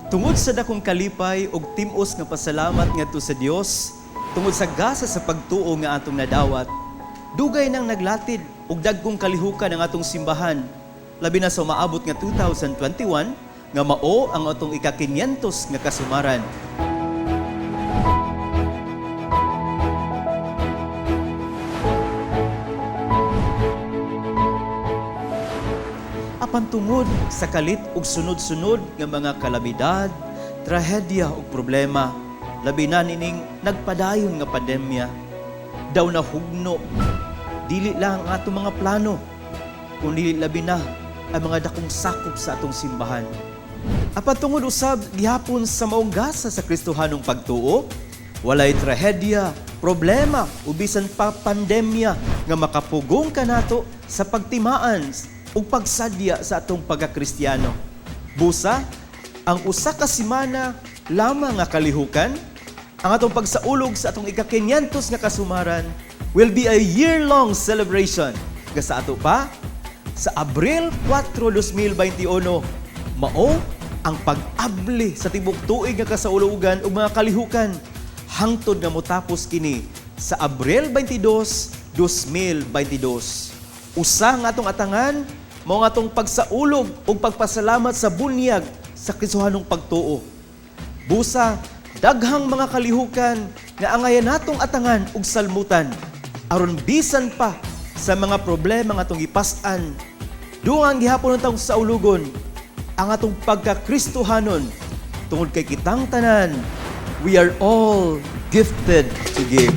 Tungod sa dakong kalipay ug tim-os nga pasalamat ngadto sa Dios, tungod sa gasa sa pagtuo nga atong nadawat, dugay nang naglatid og dagkong kalihukan ang atong simbahan, labi na sa umaabot nga 2021 nga mao ang atong ika-500 nga kasumaran. Apan tungod sa kalit ug sunod-sunod nga mga kalamidad, trahedya ug problema, labi na nining nagpadayon nga pandemya, daw nahugno dili lang ang atong mga plano, kundi labi na ang mga dakong sakop sa atong simbahan. Apan tungod usab gihapon sa maong gasa sa Kristohanong pagtuo, walay trahedya, problema o bisan pa pandemya nga makapugong kanato sa pagtimaan ug pagsadya sa atong pagkakristyano. Busa, ang usa ka semana lamang nga kalihukan, ang atong pagsaulog sa atong ika-500 nga kasumaran will be a year-long celebration. Nga sa ato pa, sa Abril 4, 2021, mao ang pag-abli sa tibok tuig nga kasaulugan ug mga kalihukan hangtod nga motapos kini sa Abril 22, 2022. Usa nga atong atangan mao ang atong pagsaulog ug pagpasalamat sa bunyag sa Kristohanong pagtuo. Busa, daghang mga kalihukan nga angayan natong atangan ug salmutan aron bisan pa sa mga problema nga atong gipas-an, dugang gihapon natong saulugon ang atong pagkakristohanon tungod kay kitang tanan, we are all gifted to give.